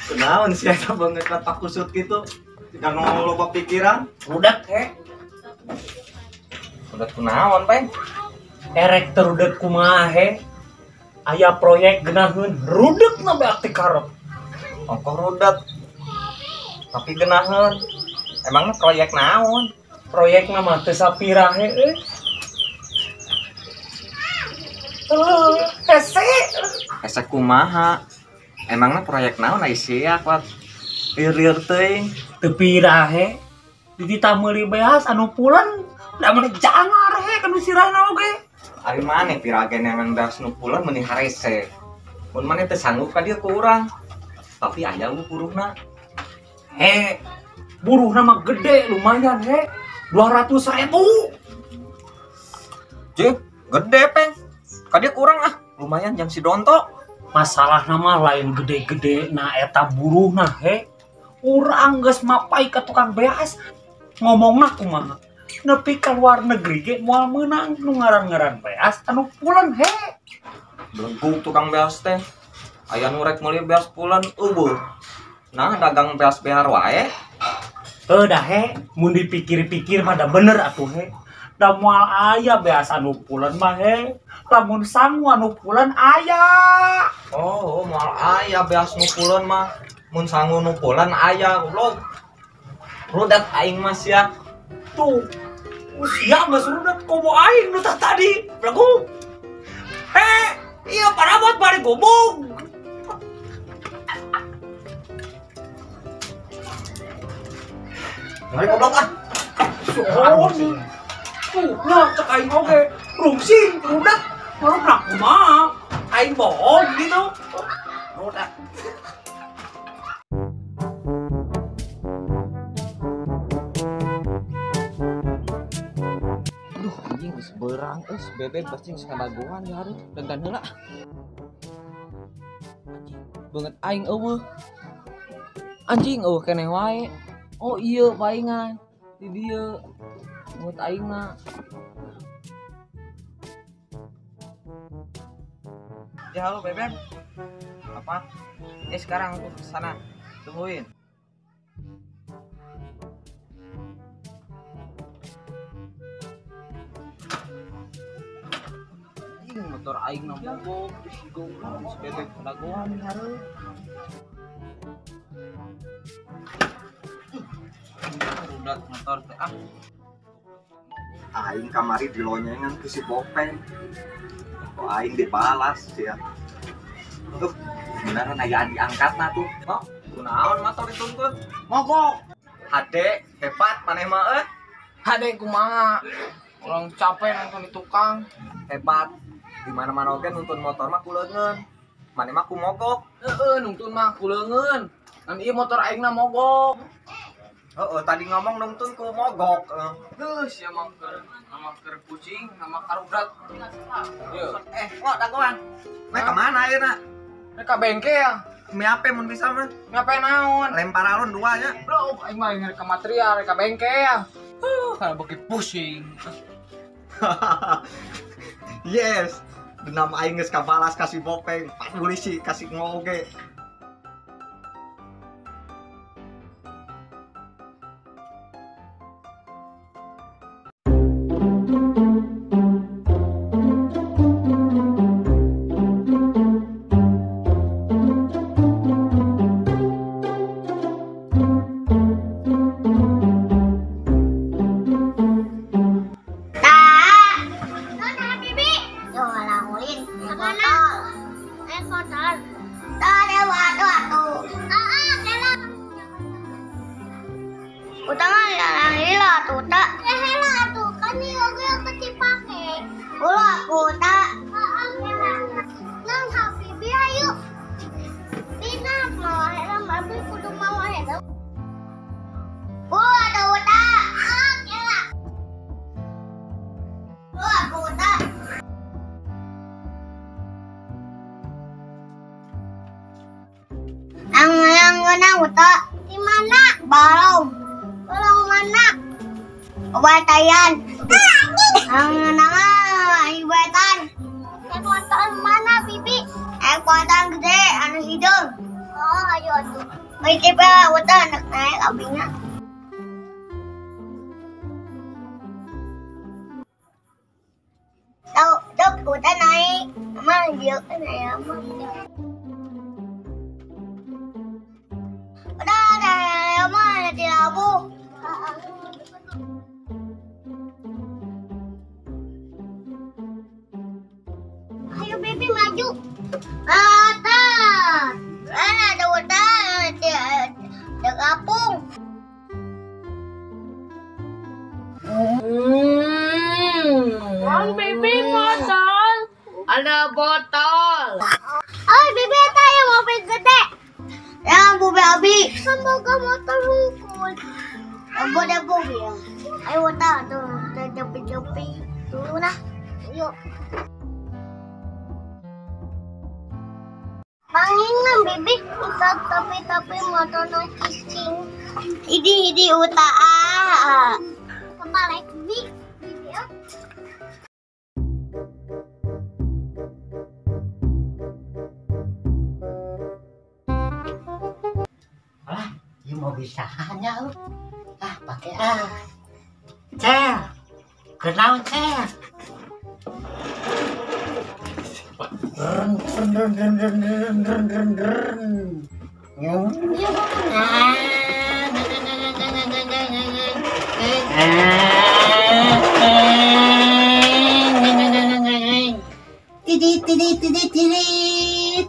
Kunaon sih eta banget tak kusut gitu. Tidak ngomong loba pikiran. Rudet he. Rudet kunaon, Peng? Erek teu rudet kumaha he? Aya proyek geunaheun rudetna beak teh karep. Ongkoh rudet. Tapi geunaheun. Emangnya proyek naon? Proyekna mah teu sapira he euy. Hese. Hese kumaha? Emangnya proyek naon ai sia kuat lieur-lieur teuing. Teu pira he. Dititah meuli beas anu pulen, da meuni jangar he kanu sirahna oge. Ari maneh pira ge neangan beas nu pulen meuni harese. Mun maneh teu sanggup ka dieu ku urang. Tapi aya buruhna. He, buruhna mah gede lumayan he. 200.000. Jih, gede Peng. Ka dieu ku urang ah, lumayan jang si Donto. Masalah nama lain gede-gede na eta buruhna he. Urang geus mapai ka tukang beas ngomongna kumaha nepi ka luar negeri ge moal meunang nu ngaran-ngaran beas anu pulen he. Belegug tukang beas teh. Aya nu rek meuli beas pulen eueuh. Nah dagang beas behar wae. Heuh dah he, mun dipikir-pikir mah da bener atuh he. Da moal aya beas anu pulen mah he. Lamun sangu anu pulen aya. Oh, moal aya beas nu pulen mah. Mun sangu nu pulen aya goblok. Rudet aing mah sia. Tuh. Sia geus rudet komo aing nu tadi. Belagu. He, ieu parabot bari gobog. Mari goblok ah. Suhun. Tuh, nya cek aing oge. Rungsing, rudet. Marupna kumaha? Aing bohong gitu. Rudet. Aduh, anjing geus beurang euy, bebek pasti geus ngadagoan ya hareup dandan heula. Anjing, beungeut aing eueuh. Anjing eueuh keneh wae. Oh iya palingan di dieu. Beungeut aing mah. Ya halo bebek. Apa? Sekarang aku ke sana. Tungguin. Anjing motor aing na mogok, si goblok si bebek dagoan hareup. Rudat motor teh ah. Aing kamari dilonyengan ku si Bopeng. Kok aing dibalas ya. Tuh, beneran aya diangkatna tuh. Oh, kunaon motor dituntut? Mogok. Hade, hebat maneh mah euy. Hade kumaha? Urang capek nonton di tukang. Hebat. Di mana-mana oge nuntun motor mah ku leungeun. Maneh mah ku mogok. Heeh, nuntun mah ku leungeun. Ngan ieu motor aingna mogok. Heeh, tadi ngomong nuntun ku mogok. Heuh, sia mah keur nama keur kucing, nama karudat. Ieu. Ngok dagoan. Meh ka mana ayeuna? Meh ka bengkel. Meh ape mun bisa mah? Meh ape naon? Lempar alun dua nya. Blok, aing mah rek ka material, rek ka bengkel. Huh, kana beuki pusing. Yes. Dendam aing geus kabalas ka si Bopeng, Pak polisi kasih ngoge. menang uta. Di mana? Balong. Balong mana? Obatayan. Nang ibatan. Motor mana bibi? Motor gede anu hidung. Oh, ayo atuh. Baik pa uta anak naik abinya. Tahu, dok uta naik. Mama dia kan ayam. Udah ada ayam ada di labu. Ayo bibi maju. Atas. Ada uta di kapung. Bang bibi botol. Ada botol. Oh bibi itu yang mobil gede. Yang mobil abi. Semoga motor hukul. Ada mobil. Ayo uta tuh tepi-tepi. Dulu nah. Yuk. Pangingan bibi uta tapi motor no cicing. Idi uta ah. Kembali bibi. Alah, ieu mobil sahanya euy. Ah, pake ah. Cel. Kenaon cel? Ren ren ren ren ren ren ren ren. Tidit tidit tidit tidit.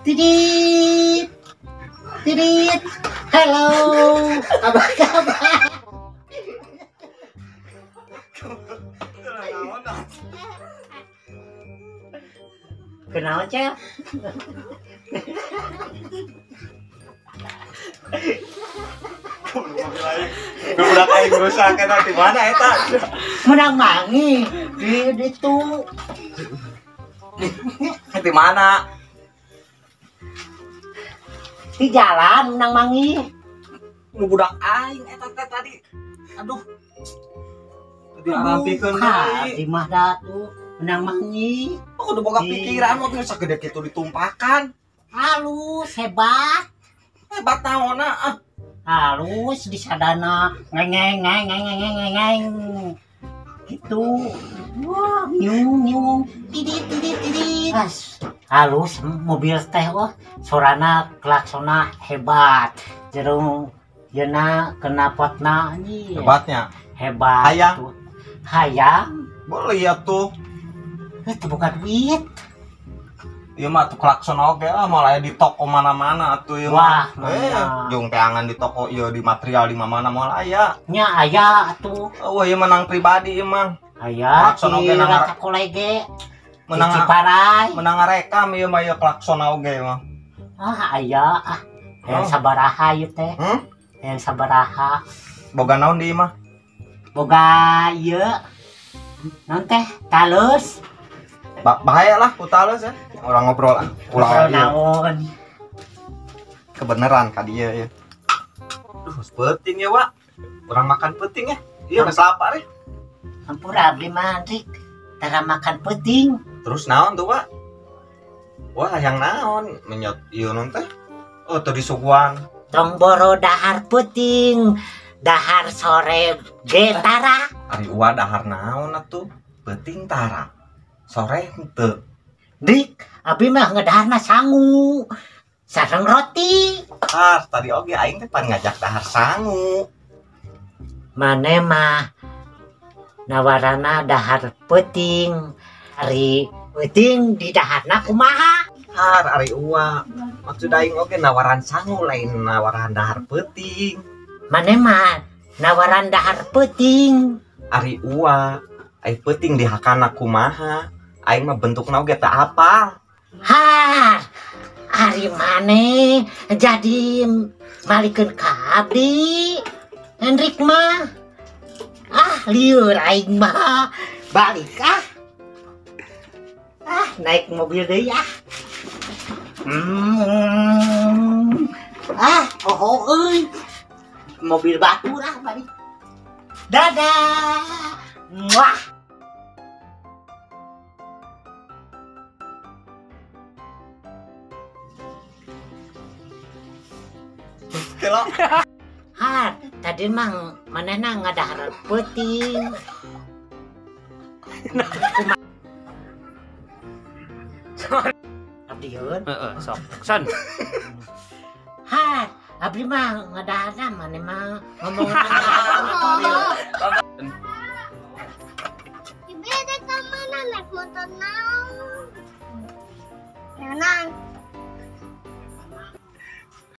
Tidit. Tidit. Halo, apa kabar? Kenal cel? Budak aing rusak eta di mana eta? Menang mangi di ditu. Di mana? Di jalan menang mangi. Nu budak aing eta teh tadi. Aduh. Tadi arampikeun deui. Di mah datu menang mangi. Aku udah boga pikiran mobil sagede kitu ditumpakan. Halus hebat. Hebat naonna ah. Halus disadana ngeng ngeng ngeng ngeng ngeng ngeng gitu. Wah, nyung nyung tidit tidit tidit. As, halus mobil teh wah, sorana klaksona hebat. Jerung yeuna knalpotna anjir. Hebatnya. Hebat. Hayang. Tuh. Hayang. Boleh ya tuh. Itu bukan duit. Ieu mah tuh klakson oge ah moal aya di toko mana-mana atuh ieu mah. Wah, jeung teangan di toko ieu di material di mana-mana moal aya. Nya aya atuh. Eueuh ieu menang pribadi ieu mah. Aya. Klakson oge nang kolege. Menang Ciparai. Menang rekam ieu mah ieu klakson oge mah. Ah aya ah. Hayang sabaraha ieu teh? Hmm? Hayang sabaraha? Boga naon di ieu mah? Boga ieu. Naon teh? Talus. Bahaya lah utales ya. Orang ngobrol lah. Ulah naon. Kebenaran ka dieu ya. Duh, peuting ya, Wak. Orang makan peuting ya. Iya, geus lapar ya. Ampura abdi mah Rik. Tara makan peuting. Terus naon tuh, Wak? Wah, yang naon menyot ieu non teh? Oh, teu disuguhan. Tong boro dahar peuting, dahar sore ge tara. Ari uwa dahar naon atuh? Peuting tara. Sore henteu. Dik, abi mah ngedaharna sangu. Sareng roti. Ah, tadi oge aing teh pan ngajak dahar sangu. Mane mah nawarana dahar peuting. Ari peuting di daharna kumaha? Har ari uwa. Maksud aing oge nawaran sangu lain nawaran dahar peuting. Mane mah nawaran dahar peuting. Ari uwa, aing peuting dihakana kumaha? Aing mah bentukna oge teu apal. Har, ari mane jadi malikeun ka abdi. Hendrik mah. Ah, lieur aing mah. Balik ah. Ah, naik mobil deui ah. Ah, oh euy. Mobil batu lah balik. Dadah. Muah. Ha, tadi mah manehna ngadahar peuting. Abdi heun. Heeh, sok. San. Ha, abdi mah ngadaharna maneh mah ngomong. Bibi ada ka mana naik motor naon? Renang.